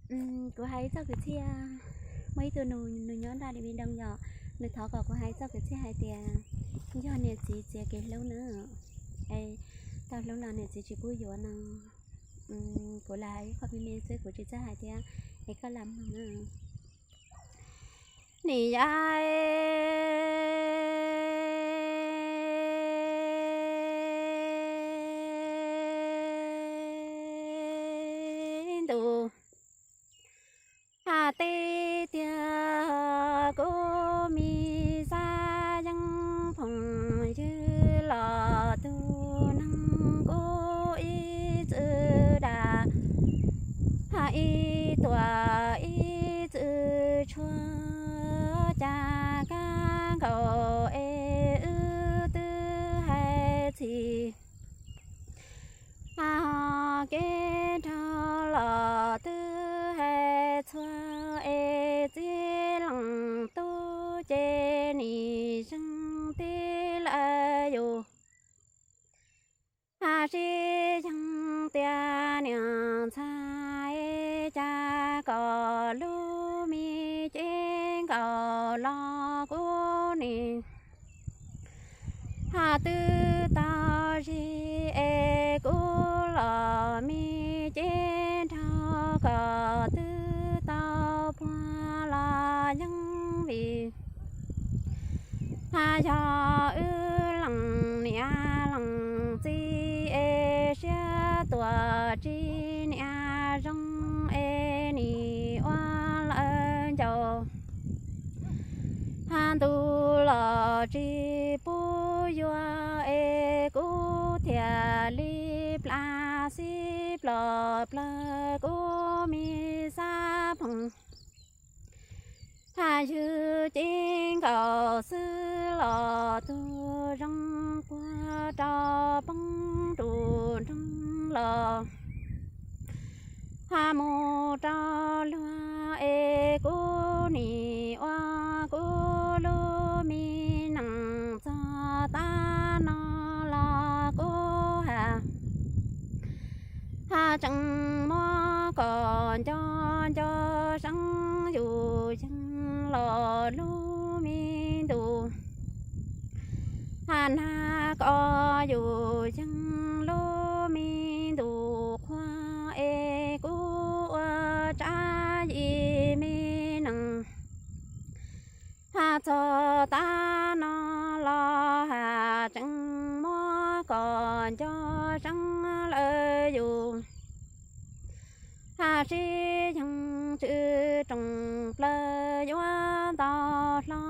Kuv hais ib txoj kwv txhiaj, muaj ib tug nus nws nyob nram Điện Biên Đông yom, nws thov kom kuv hais ib txoj kwv txhiaj hais tias yog niam txiv txiav kev hlub na, tau hlub los niam txiv tsis pub yuav no. Kuv lam hais ib qho me me xwb, kuv tsis txawj hais thiab, es koj lam mloog na. Nim yaib ntus hais tias kuv me xav yeej phooj ywg los tus neeg kuv ib txwm dag, ib tuam ib txwm tshuav, cas kab nkaus es wb twb hais txhim, kev nrog los twb hais txhua, es txiv leej tub ces nim zeeg tib lawm yus. Sib yeej tias niam ntxhais, cas kom lub me cev nkaus los kuv nim twb tau zig, es kuv los me cev nrog kom twb tau puag los yeej vim yog wb leej niam leej txiv es siab tuam tsis niam zoo, es nim ua lawv ncaus ntu los tsis pub yuav, es kuv thiaj li plas xib plos plawg kuv me xab phooj ywg. Cev nkaus xwb los tus zoo puag rau poob rau nroog los mus rau luag, es kuv nim ua kuv lub me neej txog tav no los kuv ha tseem muab kom nco nco seeb yus yeej los lub me ntus nag kom yus yeej lub me ntus qhua, es kuv ua tsab yim me neej txog tav no los ha tseem muab kom nco seeb lawm yus sib yeej tswm rooj plaws yuav ntau hlo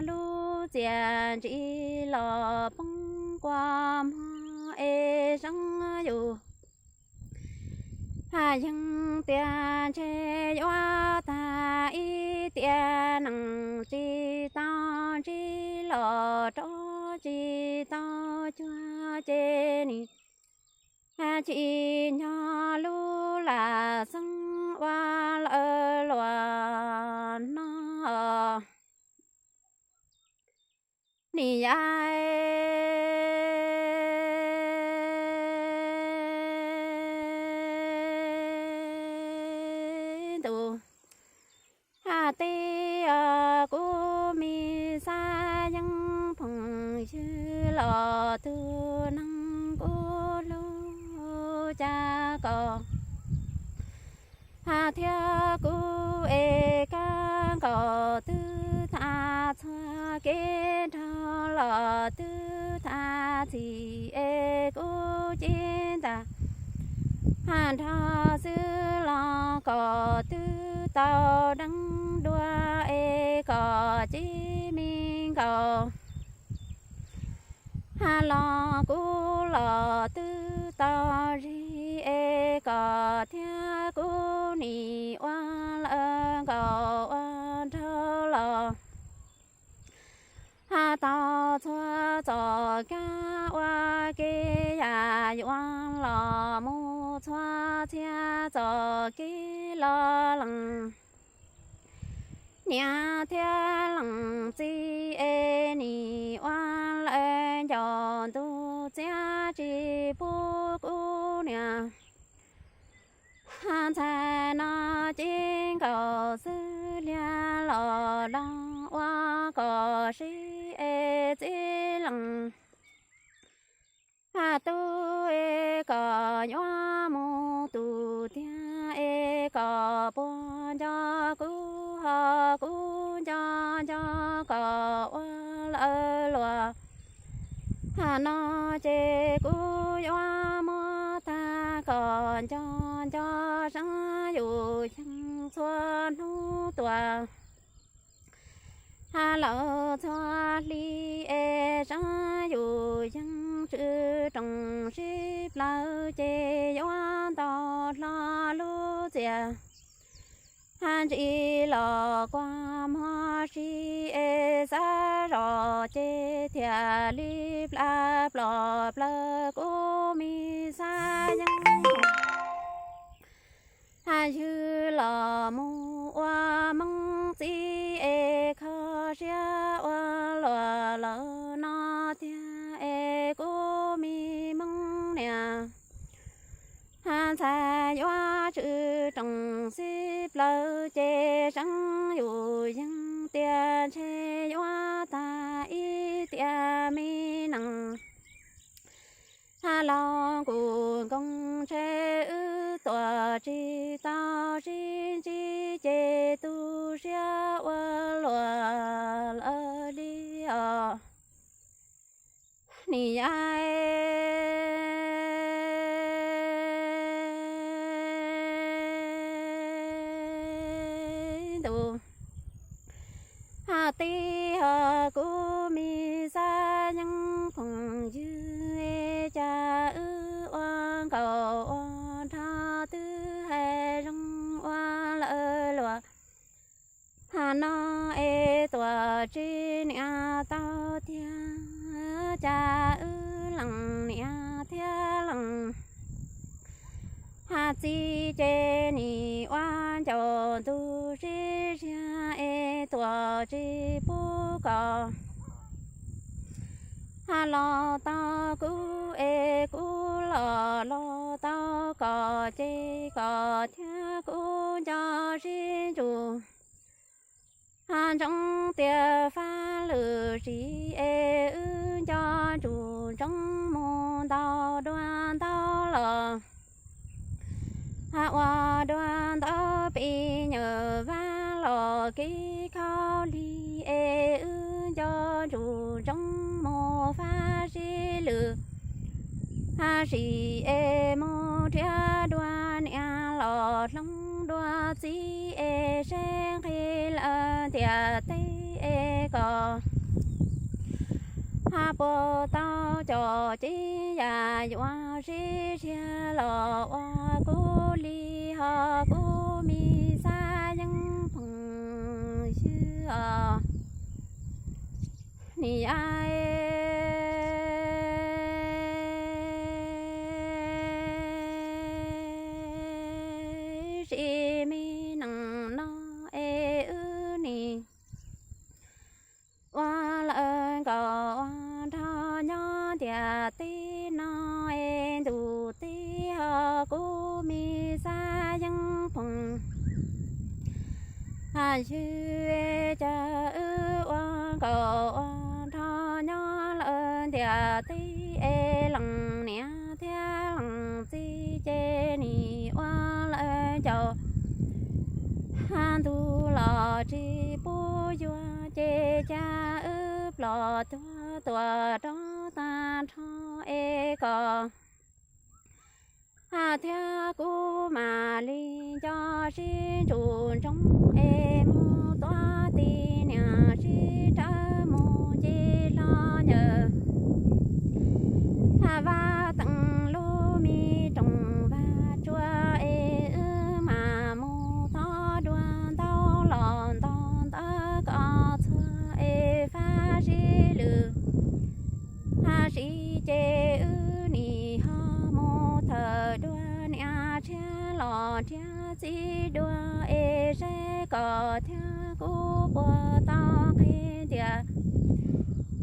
lub txiaj ntsim los poob kua muag es seeb yus yeej tias ntshe yuav tag ib tiam neej tsis tau ntsib los rov tsis tau cuag ces nim tsis nco lub lam xeeb ua lawv luag no. Nim yaib ntus hais tias kuv me xav yeej phooj ywg los tus neeg kuv hlub, cas kom thiab kuv es kab nkaus twb tag txhua, kev nrog los twb tag txhim, es kuv cev ntas nrog xwb los kom twb tau deev dua, es kom cev me nkaus los kuv los twb tau zig, es kom thiab kuv nim ua lawv nkaus ua nraug los tau txhua txoj kab ua ke yam yuav los mus txhua txhia txoj kev los lees. Niam thiab leej txiv es nim ua lawv ncaus ntuj txiab tsis pub kuv niam ntxhais no ces sib es txij lees. Tub es kom yuav mus tus tiag es kom puas nco kuv ho kuv nco nco kom ua lawv luag. Thaum no ces kuv yuav muab tag kom nco nco saib yus yeej txhua hnub tuaj. Hab lawm txhua hli es saib yus yeej tsw roos sib plawv ces yuav ntau hlo lub txiaj. Hab ntsis los kua muag si es xav zos ces thiaj li plas plos plawv kuv me xab yeeb. Hab ywg los mus ua Hmoob txiv es kho siab ua luaj lawm no tiag es kuv me Hmoob niam. Hab ntxhais yuav tsw roos sib plawv ces seeb yus yeej tias ntshe yuav tag ib tiam me nees. Hab los kuv nkoos ntshe wb tuaj tsis tau sib ntsib ces tu siab ua luaj lawm li os. Nim yog ntu hab tib ho kuv me xab yeeb phooj ywg, cas wb ua nkauj ua nraug twb hais zoo ua lawv luag. Hab no es tuaj tsis niam tau tiag, cas wb lees niam thiab lees hab txiv ces nim ua ncaus ntu sib ziag es tuaj tsis pub kom hab los tau kuv es kuv los los tau kom ces kom thiab kuv nco sib ntsug. Hab ntsoov tias fab lwm sim es wb nco ntsug ntsoov mus ntaus dua ntau los hab ua dua ntau pim nyuam Vab los kev khaub lig es wb nco ntsug ntsoov mus fab sib lwm. Hab sim es mus nrhiav dua niam los hloov dua txiv es seb nqi lawm ntiaj teb es kom hab puas tau cov txiv yam yuav sib ziag los ua kuv li ho kuv me xab yeeb phooj ywg os. Nim yog sim me nees no es wb nim ua lawv nkauj ua nraug nyob ntiaj teb no es ntu teb ho kuv me xab yeeb phooj ywg, cas wb ua nkauj ua nraug nyob lawm ntiaj teb es lees niam thiab lees txiv ces nim ua lawv ncaus hab ntu los tsis pub yuav ces cas wb ploj tuag tuaj rov tag nrho es kom hab thiab kuv mam li nco sib ntsug ntsoov es mus tuav tij niam sib rawv mus nce hlo nyuam hab Vab Teev lub me rooj vag tsua es wb mam mus thov dua ntau los nto ntawv kom txhua es fab sib lwm hab sib ces wb nim ho mus thawm dua niam tshiab los nrhiav txiv dua es seb kom thiab kuv puas tau nqi ntiaj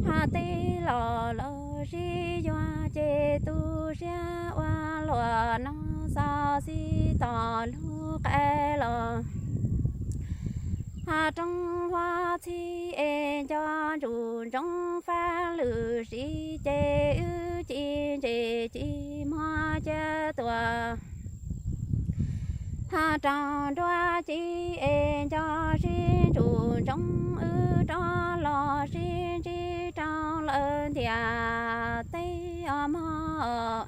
hab teb los lawv sib yuav ces tu siab ua luaj no xov xij tom lub qab los Hab roob huab txhib es nco ntsuj ntsoov fab lwm sib ces wb ci ntses ci muab ciab tuam. Hab raug nruab ci es nco sib ntsuj ntsoov wb rov los sib ntsib rau lawm ntiaj teb os mog.